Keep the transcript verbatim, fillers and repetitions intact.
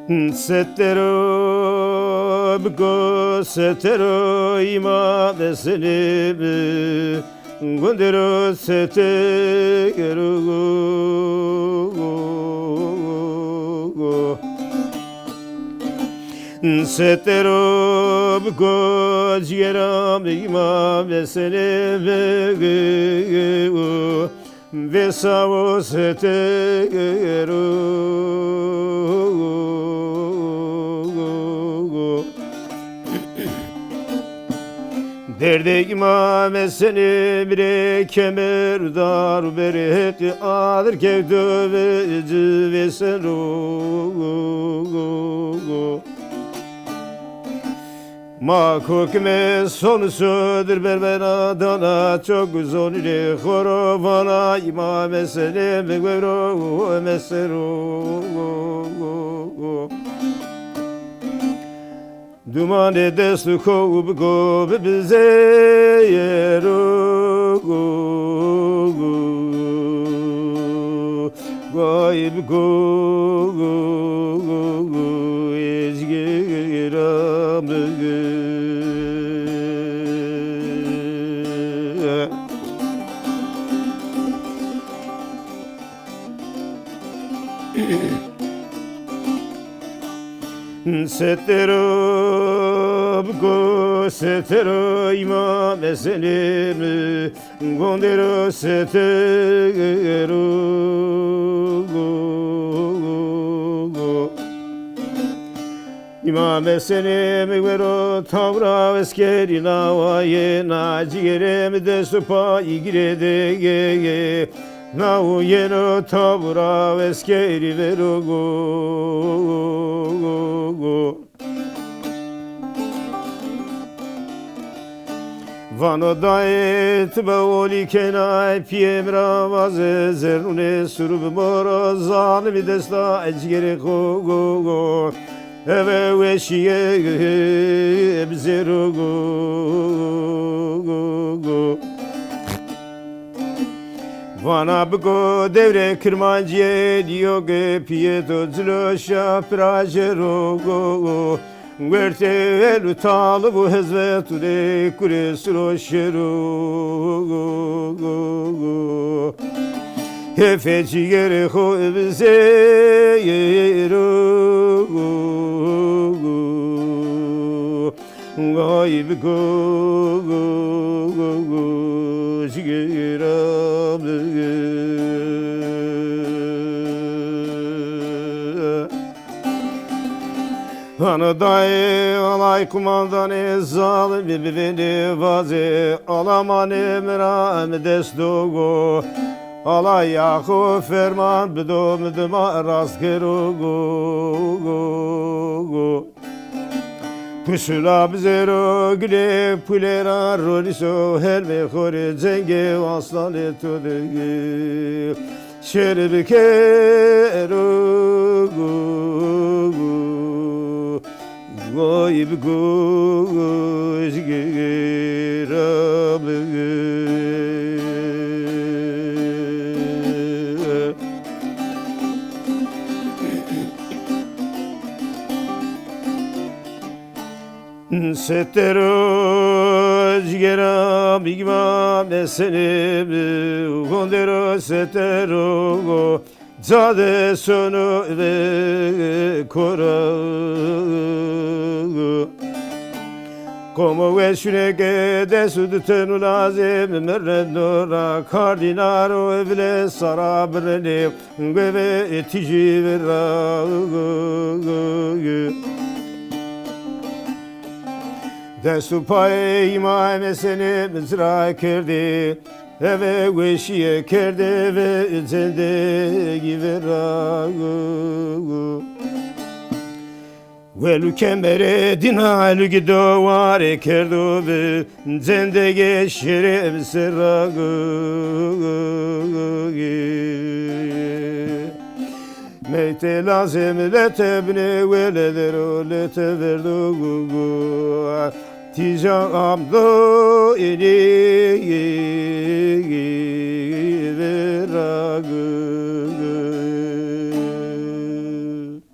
Setero biko, setero îmam Esenê mi, gondero setero. Setero biko, cîgera mi, îmam Esenê mi. Vêsa o setero. Derdê îmam Esenê mi rê kemer dar û berê hetî adir kewto ve ci vêsero. Ma kokime son sodir berbena dana, çok zonî rê xoro vana, îmam Esenê mi wero mesero. Dumanê dest û ko biko bibizero. Gayb go, go, go, go, ez gêra mi. Setero biko, setero îmam Esenê mi. Gondero setero. Îmam Esenê mi wero tawra eskerî nawa yena, cîgerê mi dest û payî girê de. Nawo yeno tawra eskerî vero. Vano dayê ti be olî kena, pîyê mi ra vaze zernûnê suru bi moro, zanimî desta cîgerê xo. Eve weşîye bizero. Vana biko dewrê Kirmancîye, dîyo ke pîyê to cilo şa pira jero. Wertê el û talib û hizmetûnê kurê siro şero. Hêfê cîgerê xo bizero. Gayb go, go, go, go, cîgera mi. Hana dayê alay kumandanê zalimî bivênê vazê, ala manê mi ra mi dest do go. Ala ya xo ferman bido, mi dima rast kero go, go, go. Pusula bizero gilê pulê ra ronîso, helmê xo rê cengê aslanê to de şêr bikero. Goy bi goy gera bi. Setero cigera bigma mesenê bi, gondero setero go, cade sono ve kora. Qomo weşune ke desu di tenu lazim, merrendo ra kardinaro evle sara birene. Geve tijî vira. Dest û payê îmamê senê mizra kerdê, eve weşîye kerdê ve zendegî vira. Welu kemere dîna lugî do ware kerdo bi, zendegê şêrê bi sera. Meytê lazê milete bine wele dero lete verdo. Tîja amdo inî.